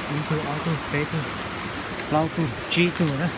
Ib tug, ob tug, peb tug, plaub tug, tsib tug na.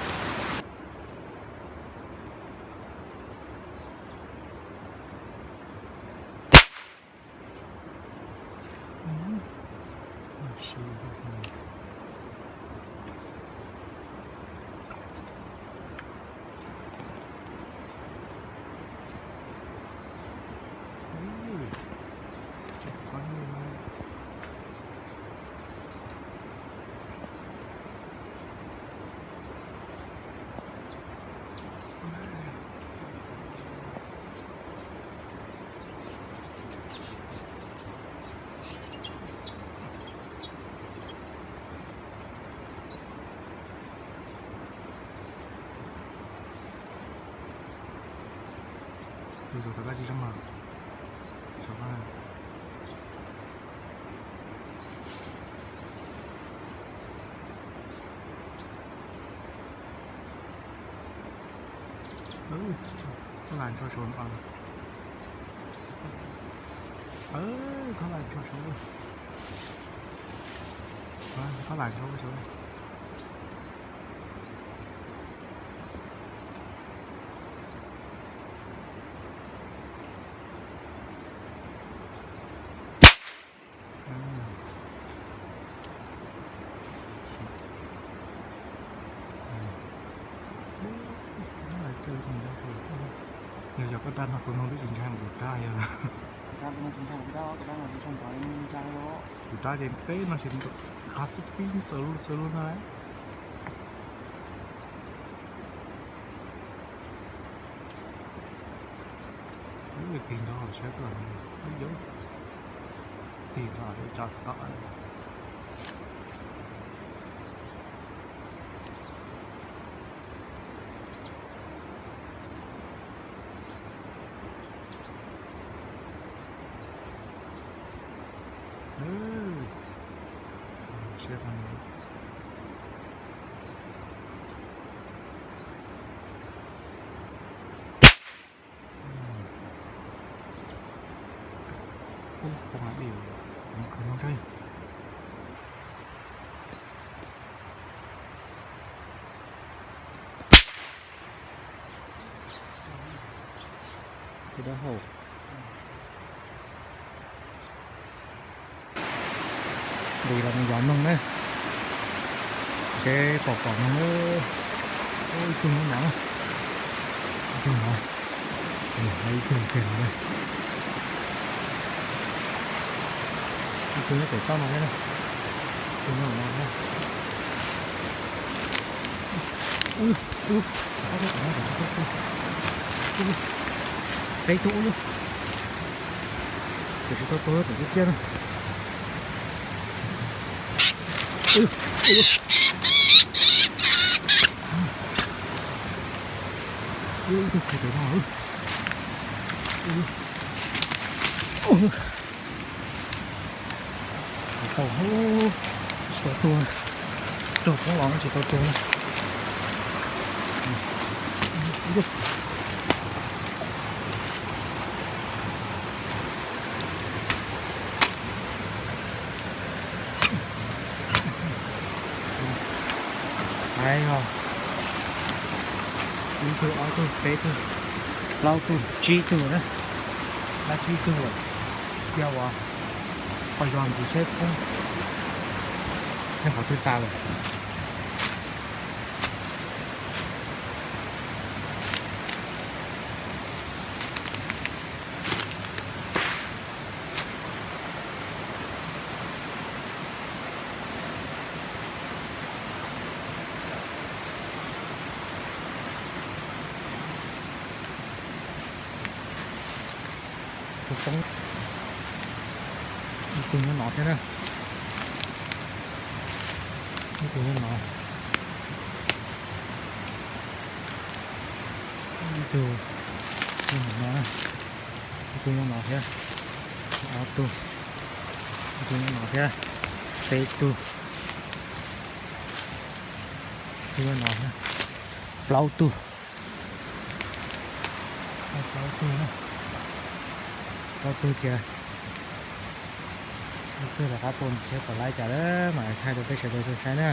Tus rau koj tsis zoo mas. Saum koj na. Koj lam nrho saud no. Koj lam nrho saud. Koj lam nrho saud. Yog, yog koj dab no kuv mloog twb tsis ntshai mus kuv dab yog. Kuv dab ces peb no ces qab xwb pib txaws lub txaws lub no. Tig nrho saib tuaj, tig nrho tso tom. Ces dab hau. Nqis los mus yos noog na. Seb pom pom noog. Ib tug nyob nrad, ib tug nrad, ib tug kiag nrad. Ib tug nyob pem toj no thiab na. Ib tug nyob no thiab. Ub, ub, peb tug ub, tsis tau tua, tsis tau tua na. Ib tug kiag pem no. Tsis tau, tsis tau tua, raug koob los tsis tau tua na. Ais, ib tug, ob tug, peb tug, plaub tug, tsib tug na. Dab tsib tug lawm. Cia uas qhov yog ntxiv seb poob nyob qhov twg tas lawm. Tus poob. Ib tug nyob no thiab na. Ib tug nyob no. Ib tug, ib tug nyob no, ib tug nyob no thiab. Ob tug, ib tug nyob no thiab. Peb tug, ib tug nyob no thiab. Plaub tug. Plaub tug, plaub tug thiab. Leej twg rov qab tua nrhiav pom laiv cas lawm mam thaij rau peb sawv daws tau saib na.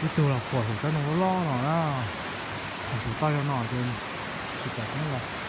Ib tug los khuam saum tsob ntoo loj loj no na, saum toj zog no ces tsis pom qab los.